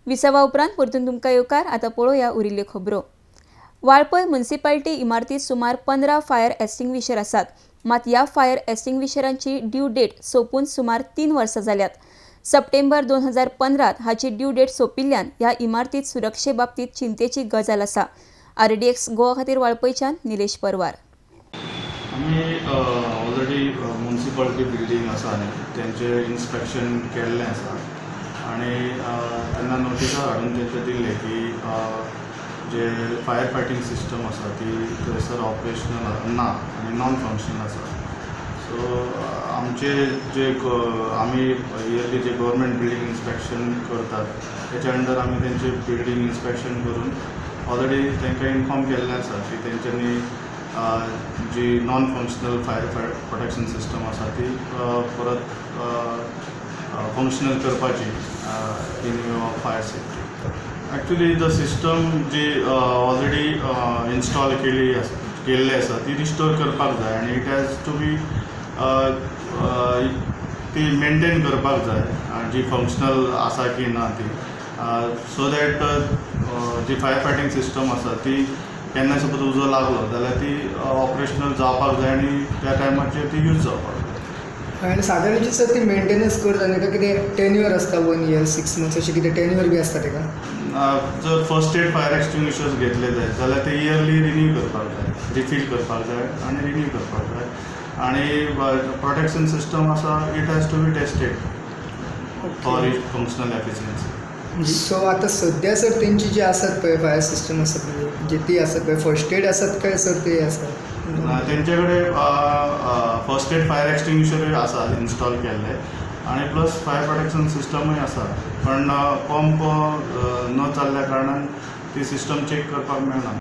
विसवा उपरांत परतून तुमकां येवकार. आतां पळोवया उरिल्ल्यो खबरो. वाळपय मुन्सिपालिटी इमारतीत सुमार 15 फायर एक्स्टिंग्विशर आसात. मात ह्या फायर एक्स्टिंग्विशरांची ड्यू डेट सोंपून सुमार 3 वर्सां जाल्यात. सप्टेंबर 2015 हाची ड्यू डेट सोंपिल्ल्यान ह्या इमारतीत सुरक्षे बाबतीत चिंतेची गजाल आसा. आरडीएक्स गोवा खातीर वाळपयच्यान निलेश परवार. आमी ऑलरेडी मुन्सिपालिटी बिल्डींग आसा न्ही तेंचें इन्स्पेक्शन केल्लें आसा आनी तेन्ना नोटिसां हाडून तेंचे दिल्लें की जे फायर फायटींग सिस्टम आसा ती थंयसर ऑपरेशनल ना आनी नॉन फंक्शनल आसा. सो आमचे जे आमी इयरली जे गव्हर्मेंट बिल्डींग इन्स्पेक्शन करतात तेच्या अंडर आमी तेंचे बिल्डींग इन्स्पेक्शन करून ऑलरेडी तांकां इन्फॉर्म केल्लें आसा की तेंच्यांनी जी non functional fire protection system आसा ती परत फंक्शनल करपाची in view of fire safety. Actually the system ji already install केली आसा केल्ली आसा ती रिस्टोर करपाक जाय आनी it has to be ती मेनटेन करपाक जाय जी फंक्शनल आसा की ना ती, so that ji fire fighting system आसा ती केन्ना सपोज उजो लागलो जाल्यार ती ऑपरेशनल जावपाक जाय आनी त्या टायमाचेर ती यूज जावपाक जाय. आनी सादारण सर ती मेंटेनन्स करता न्ही कितें टेन्युअर आसता 1 इयर 6 मंथ्स अशें कितें टेन्युअर बी आसता तेका? जर फर्स्ट एड फायर एक्सटिंग्विशर्स घेतले जाय जाल्यार ते इयरली रिन्यू करपाक जाय, रिफील करपाक जाय आनी रिन्यू करपाक जाय. आनी प्रोटेक्शन सिस्टम आसा it has to be tested for it functional efficiency. So आतां सद्या सर तेंची जी आसात पळय फायर सिस्टम आसा पळय जी ती आसात पळय फर्स्ट एड आसात काय सर ते आसा? तेंचे कडेन फर्स्ट एड फायर एक्सटिंग्विशरूय आसा इन्स्टॉल केल्ले आनी प्लस फायर प्रोटेक्शन सिस्टमूय आसा, पण पंप न चल्ल्या कारणान ती सिस्टम चॅक करपाक मेळना.